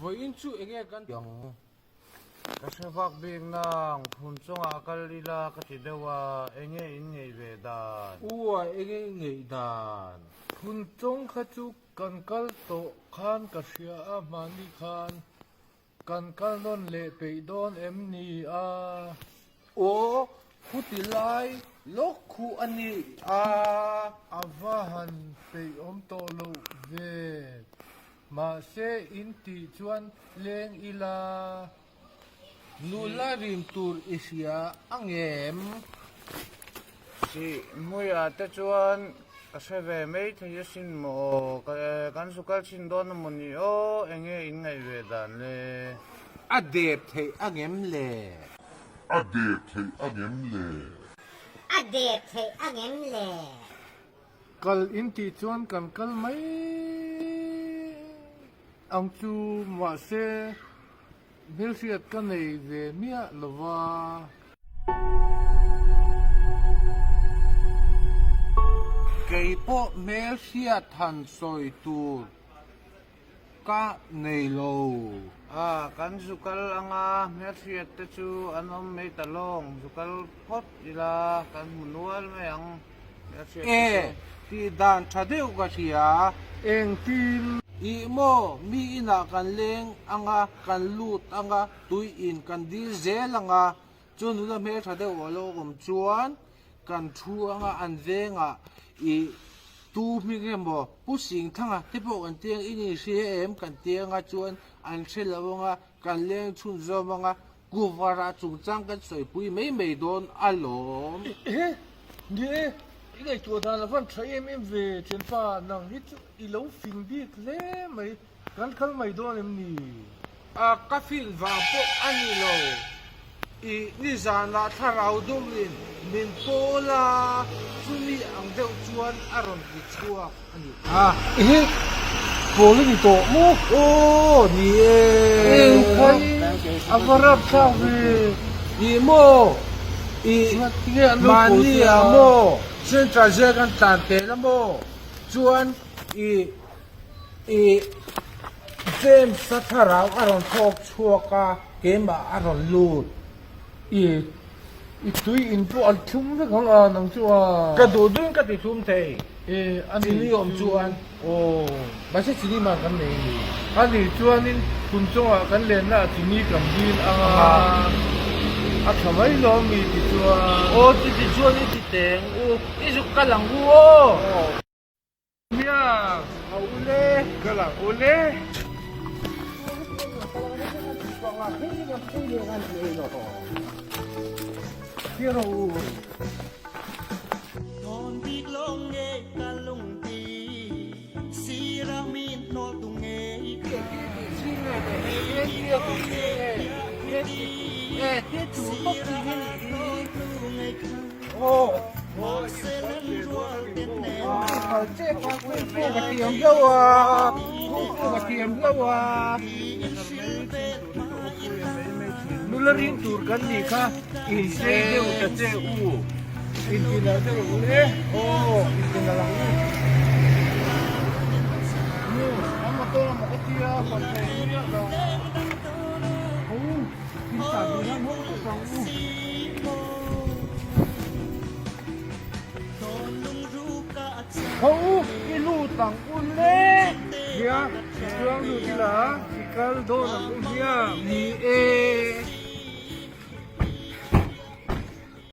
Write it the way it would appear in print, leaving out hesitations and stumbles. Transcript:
Vawiin chu enge kan tih ang? Ka hre vak bik nang, phun chungah kal ila ka ti deuh a, enge in ngeih ve dan? U a, enge i ngeih dan? Phun chawng kha chu kan kal tawh khan ka hria a, hmani khan Kan kal nawn leh peih dawn em ni a? Aw, khuti lai lawk khu a ni a. A va han peih awm tawh loh ve. Mahse in tih chuan leng ila. Nula rim tur i hria angem? Sih hmuiah te chuan ka hre ve mai thei asin maw? Kan zu kal chhin dawn a maw ni aw? Enge in ngaih ve dan le? A dep theih angem le? A dep theih angem le? A dep theih angem le? Kal in tih chuan kan kal mai ang chu mahse Hmelhriat ka nei ve miah lo va. Kei pawh hmelhriat han sawi tur ka nei lo. A, kan zu kal anga hmelhriat te chu an awm mai ta lawng, zu kal phawt ila kan hmu nual mai ang. E, tih dan tha deuh ka hria. Engtin? Ih maw, mi inah kan leng anga, kan lut anga, tui in kan dil zel anga, chu nula hmel tha deuh a lo awm chuan kan thu anga an vengah ih tu hming emaw Pu Singthanga te pawh kan ti ang, in inhria em kan ti anga chuan an hre lo anga kan leng chhunzawm anga Kuvara chungchang kan sawipui mai mai dawn alawm. Ehe, ni e, i ngaihtuah dan a van tha em em ve thianpa, nang hi chu i lo fing bik hle mai, kan kal mai dawn em ni? A, ka fin vang pawh a ni lo, i nizanah thlarau dumin min pawl a, chumi ang deuh chuan a rawn ti chhuak a ni. A, ehe, pawl a ni tawh maw? Aw, ni e. Engkai, a va rap thlak ve. Ih maw, ih, mahni ah maw, Central Jail kan tlan tel a maw, chuan ih, ih, James-a thlarau a rawn thawk chhuak a, keimah a rawn lut. I i tui in pawh an thlum vek ang a nang chu a. Ka duh duhin ka ti thlum thei. E a ni Chini awm chuan. Aw. Mahse chini man kan nei a ni. A ni chuanin phun chungah kan lenna ah chini kan dil ang a. A tha mai lawm mi ti chuan. Aw ti ti chuan i ti teng u. I zuk kal ang u aw. Nia, a u le, ka la u le. Nula ring tur kan nih kha inchei deuh ta che u inti nalh deuh u le aw inti nalh ang u nu a motor a maw ka tia hawn thei miah lo ho in tlan duh nan ho tawp ang u. Ho u i lut ang u le nia i chuang lut ila i kal dawn ang u hmiang. Ni e.